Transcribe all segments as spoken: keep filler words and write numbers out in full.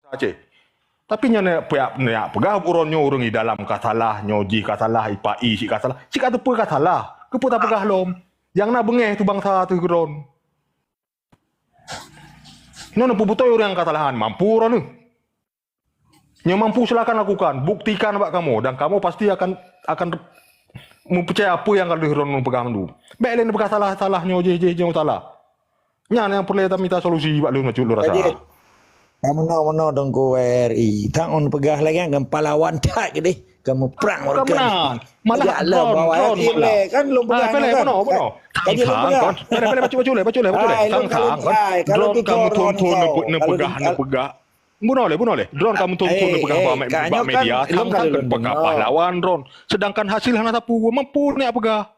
Aceh. Tapi nyan neuk peugah, neuk peugah uroe nyoe ureuëng di dalam ka salah, nyoe jih ka salah, ipak i cit ka salah. Cit ka teupeue ka salah. Keupeue tapeugah lom? Nyang na beungéh tu bansa teuh keudroe. Nyoe neupeubeutôi ureuëng nyang ka salahan, mampu uroe nyoe. Nyoe mampu, silakan lakukan, buktikan bak kamoe dan kamoe pasti akan, akan meupeucaya apa nyang ka lheueh droeneuh peugah mandum. Bék lé neupeugah salah-salah nyoe jih, jih nyoe salah. Nyan nyang peureulée tamita solusi bak lôn bacut lôn rasa. Jadi, ka meunoe-meunoe Teungku R I, tang on peugah lagée ngon pahlawan that keudeh, ka meuprang. Bukan orang kan. Menang. Malah ya Allah, drone, bawa drone, yakin malah. Lé, kan lôn peugah kan. Ah, pele, bunoe, bunoe. Kan, kan, pele, pele, bacut, bacut lé, bacut lé, bacut lé. Ai, lôn kalau, ai, kalau drone kamu tuntun neupeugah, neupeugah. Bunoe lé, bunoe lé. Drone kamu tuntun neupeugah bak me-, bak media, tang-tang kan peugah pahlawan drone. Sedangkan hasil hana sapeue, mampu neuk peugah.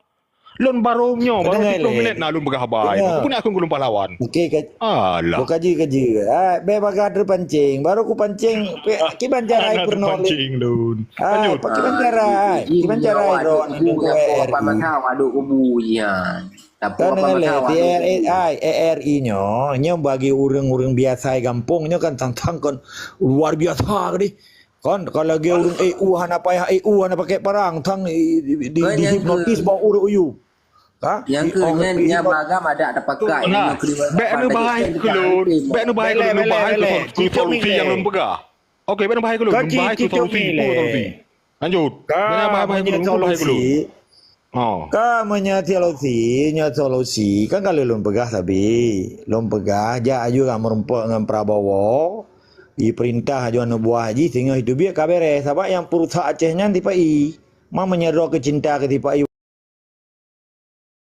Lôn barô nyoe, barô tiplôh minit na lôn peugah haba. Peue neuk akun lôn pahlawan. Okey, ka-, alah. Buka ji, ka ji. Ah, bék bagah terpancing. Barô kupancing, kiban cara ai peurunoe lé. Pancing lôn. Ah, lanjut. Kiban cara ai. Kiban cara ai drone. Apa masa waduk kubu ya. Kan dengar lé, T R A I, A R I nyoe, nyoe bagi ureuëng-ureuëng biasa gampông nyoe kan tang-tang kon luar biasa keudeh. Kon kalau lagée ureuëng E U hana payah E U hana pakai parang tang di, di, di, dihipnotis bak ureuëng U U. Ha? Nyang keu nyan nya bagam ada tapakai. Nah, bék neubahai keulôn, bék neubahai keulôn, neubahai keu solusi nyang lôn peugah. Okey, bék neubahai keulôn, neubahai keu solusi, peue solusi. Lanjut. Ka meunyoe solusi, oh. Ka meunyoe solusi, nyoe solusi, kan ka lheueh lôn peugah sabe. Lôn peugah, jak aju ka meurumpok ngon Prabowo, ipeurintah aju aneuk buah jih, singoh iteubiet ka beres. Sabab nyang peurusak Aceh nyan tipa i. Ma meunyoe droe keu cinta keu tipa i.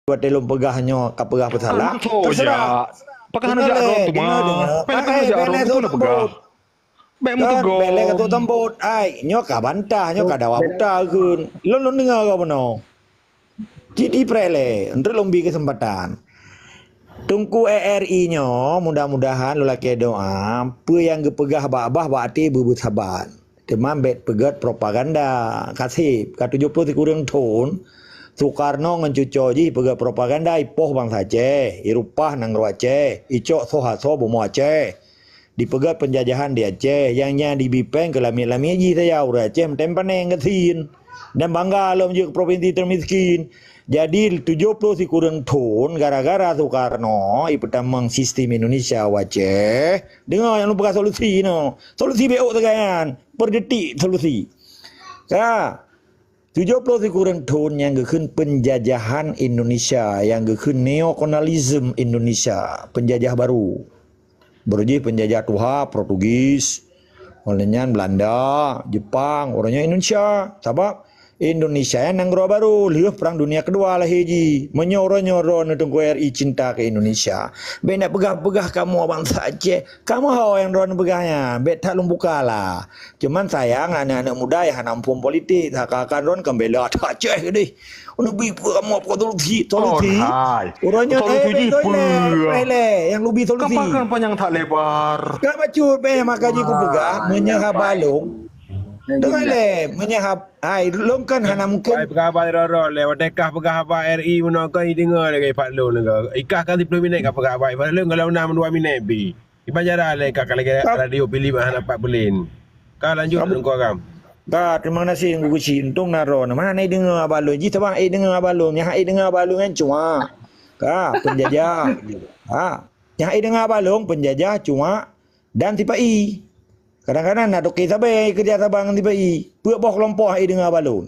Watée lôn peugah nyoe ka peugah peusalah. Terserah. Pakon hana jak droe teuma? Pakon hana jak droe teuma peugah? Bék meuteugok. Bék lé ka teutombot. Ai, nyoe ka bantah, nyoe ka dawa buta kheun. Lôn, lôn deungoe ka bunoe. Cit ipreh lé, enteuk lôn bi keuseumpatan. Teungku R I nyoe, mudah-mudahan lôn lakée doá, peue nyang geupeugah bak babah bak até beubeusaban. Teuma bék peugét propaganda. Kaseb, ka tujoh ploh sikureueng thon, Soekarno ngon cucoe jih peugét propaganda ipoh bansa Aceh, irupah nanggroe Aceh, icok soe-asoe bumoe Aceh. Dipeugét peunjajahan di Aceh, nyang nyan dibi péng keu lamiet-lamiet jih saja ureuëng Aceh meutem paneng gasien. Dan bangga lom jeuet keu propinsi teumiskin. Jadi, tujoh ploh sikureueng thon gara-gara Soekarno ipeutamong sistem Indonesia u Aceh. Deungoe nyang lôn peugah solusi nyoe. Solusi bék ôk sagai nyan. Per detik solusi. Ka. Tujoh ploh sikureueng thon nyang geukheun peunjajahan Indonesia, nyang geukheun neokolonialisme Indonesia, peunjajah barô. Barô jih peunjajah tuha, Portugis, uroe nyan Belanda, Jepang, uroe nyoe Indonesia. Sabab Indonesia nyan nanggroe barô, lheueh Perang Dunia Keudua lahé jih. Meunyoe uroe nyoe droeneuh Teungku R I cinta keu Indonesia, bék neuk peugah-peugah kamoe bansa Aceh. Kamoe ho nyang droeneuh peugah nyan, bék that lôn buka lah. Cuman sayang aneuk-aneuk muda nyang hana muphom politik, saka-saka droeneuh kan bela that Aceh keudeh. Neubi peue kamoe peue solusi, solusi. Uroe nyoe solusi jih peue? Nyang neubi solusi. Kapal kan panyang that lebar. Ka bacut bék maka jih kupeugah, meunyoe haba lôn. Deungoe lé, meunyoe hab-, hai, lôn kan hana mungken. Ai, peugah haba rot-rot lé, watée kah peugah haba R I bunoe kan ideungoe lagée pat lôn lagée. Ikah kan siplôh minét ka peugah haba, pat lôn kalau na dua minét bi. Iban cara lé ka, ka lagée radio Philip hana pat buleuen. Ka lanjut Teungku Agam. Ka, terima kasih Teungku Keuchik. Untông na droeneuh. Mana na deungoe haba lôn? Jih teuma hana deungoe haba lôn. Nyang hana deungoe haba lôn nyan cuak. Ka, peunjajah. Ha. Nyang hana deungoe haba lôn, peunjajah, cuak, dan sipa-i. Kadang-kadang na toke sabe keureuja saban ngon sipa-i. Peuet boh keulompok hana deungoe haba lôn.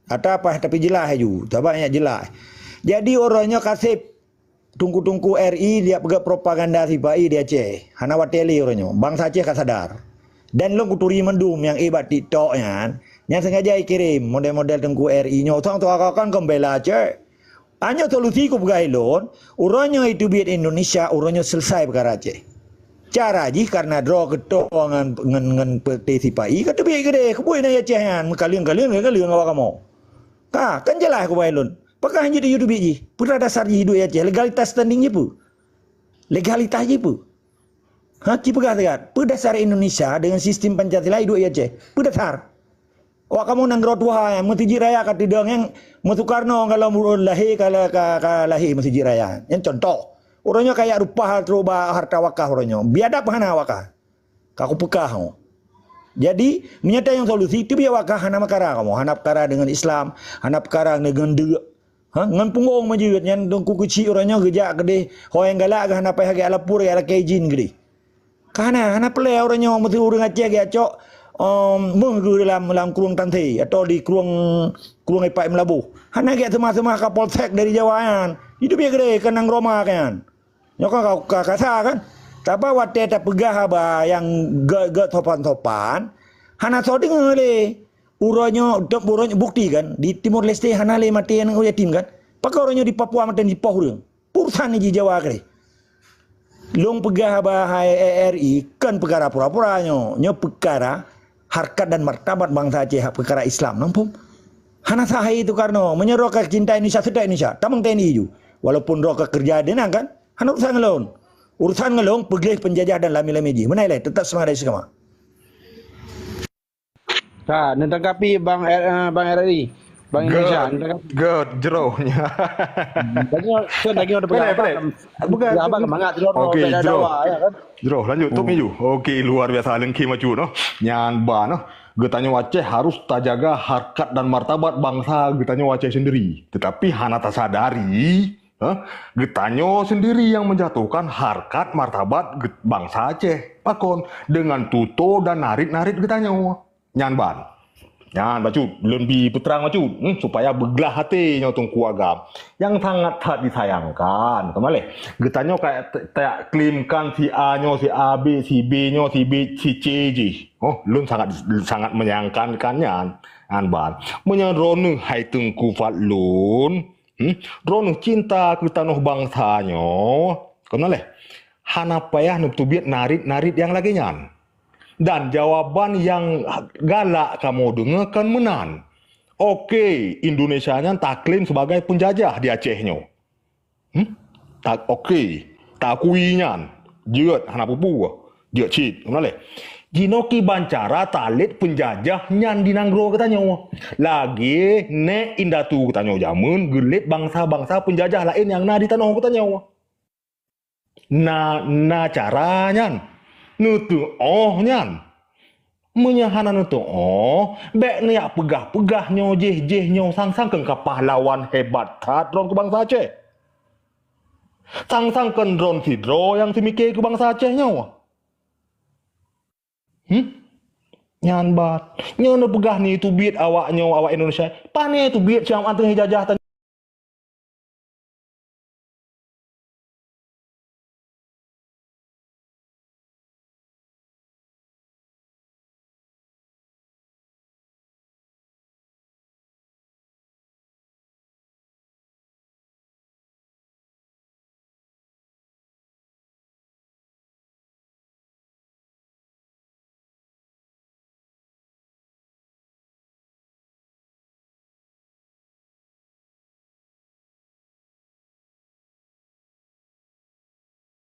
Ata paih tapi jeulaih laju. Sabab nyan jeulaih. Jadi uroe nyoe kaseb Teungku-teungku R I dia peugét propaganda sipa-i di Aceh. Hana watée lé uroe nyoe. Bansa Aceh ka sadar. Dan lôn kuturi mandum nyang éh bak TikTok nyan, nyang sengaja ikirém model-model Teungku R I nyoe. Sang tu akan-akan kon bela Aceh. Hanya solusi kupeugah ilôn, uroe nyoe iteubiet Indonesia, uroe nyoe selesai peukara Aceh. Cara jih karena droe geutoe ngon, ngon, ngon peuté sipa-i, ka teubiet keudeh, keuboi na Aceh nyan, meukaleueng-kaleueng, kaleueng awak kamoe. Ka, kan jeulaih kupeugah ilôn. Pakon hana jeuet yue teubiet jih? Peue dasar jih iduek Aceh? Legalitas standing jih peue? Legalitas jih peue? Ha, ci peugah siat. Peue dasar Indonesia dengan sistem Pancasila iduek Aceh? Peue dasar? Awak kamoe nanggroe tuha nyan, Meuseujid Raya ka teudong nyan, Meusukarno ka lom lahé ka, ka, ka lahé Meuseujid Raya. Nyan contoh. Uroe nyoe kaya rupah troh ba harta wakaf uroe nyoe. Biadab hana wakaf. Ka kupeugah kamoe. Jadi, meunyoe tanyong solusi, teubiet awak kah hana meukara kamoe, hana peukara deungon Islam, hana peukara deungon deuk. Ha, ngon punggong meujeut nyan Teungku Keuchik uroe nyoe geujak keudeh, ho nyang galak geuh hana payah geujak lapor, geujak lakée izin keudeh. Ka hana, hana peureulée uroe nyoe meuseu ureuëng Aceh geujak cok, em, méuh geuh lam, lam krueng Tanthe atau di krueng, krueng Ipak Meulaboh. Hana geujak seumah-seumah Kapolsek dari Jawa nyan. Itu biasa keudeh keu nanggroe ma nyan. Nyoe kan ka, ka kasa kan? Tapi watée tapeugah haba nyang gét-gét sopan-sopan, hana soe deungoe lé. Uroe nyoe, uroe nyoe bukti kan, di Timor Leste hana lé maté aneuëk yatim kan? Pakon uroe nyoe di Papua maté jipoh ureuëng? Urusan jih Jawa keudeh. Lôn peugah haba hai R R I, kon peukara pura-pura nyoe. Nyoe peukara harkat dan martabat bansa Aceh, peukara Islam. Nampak? Hana sah hai Soekarno. Meunyoe droe ka cinta Indonesia, seutôt Indonesia. Tamong T N I ju. Walaupun droe ka keureuja di nan kan? Hana urusan ngon lôn. Urusan ngon lôn peugleh peunjajah dan lami-lami jih. Meunan lé, teutap seumangat dari seukama. Ka, neutangkapi Bang R-, eh, Bang R R I. Bang Indonesia, neutangkapi. Gét, jroh. Daging, kan daging udah pegang apa? Bukan. Pegang apa, semangat jroh, okey, jroh. Dakwah, ya kan? Jroh, lanjut, tutup meja. Okey, luar biasa, leungkhi macut, noh. Nyan ban, noh. Geutanyoe Aceh harus tajaga harkat dan martabat bansa geutanyoe Aceh sendiri. Tetapi hana tasadari, ha? Geutanyoe sendiri yang menjatuhkan harkat martabat ge-, bansa Aceh. Pakon? Dengan tutoe dan narit-narit geutanyoe. Nyan ban. Nyan bacut, lôn bi peutrang bacut, hmm, supaya beuglah até nyoe Teungku Agam. Nyang sangat that disayangkan, keumaleh. Geutanyoe ka t-, taklaimkan si A nyoe, si A B, si B nyoe, si B, si C jih. Oh, lôn sangat, sangat menyayangkan nyan. Nyan ban. Meunyoe droeneueh hai Teungku Fadlun, hmm, droeneueh cinta keu tanoh bansa nyoe, keumaleh. Hana payah neuteubiet narit-narit nyang lagée nyan. Dan jawaban nyang galak kamoe deungoe kon meunan. Oke, Indonesia nyan taklaim sebagai peunjajah di Aceh nyoe. Hmm? Tak, oke, takui nyan. Jeuet, hana peue-peue. Jeuet cit, meunan lé. Jinoe kiban cara talét peunjajah nyan di nanggroe geutanyoe. Lagée nék indatu geutanyoe jameun geulét bansa-bansa peunjajah laén nyang na di tanoh geutanyoe. Na, na cara nyan. Neuteuoh nyan. Meunyoe hana neuteuoh, bék neuyak peugah-peugah nyoe jih, jih nyoe sang-sang keu ka pahlawan hebat that droen keu bansa Aceh. Sang-sang keu droen sidroe nyang seumike keu bansa Aceh nyoe. Hmm? Nyan ban. Nyoe neupeugah ni teubiet awak nyoe, awak Indonesia. Pane teubiet siang anteng jajah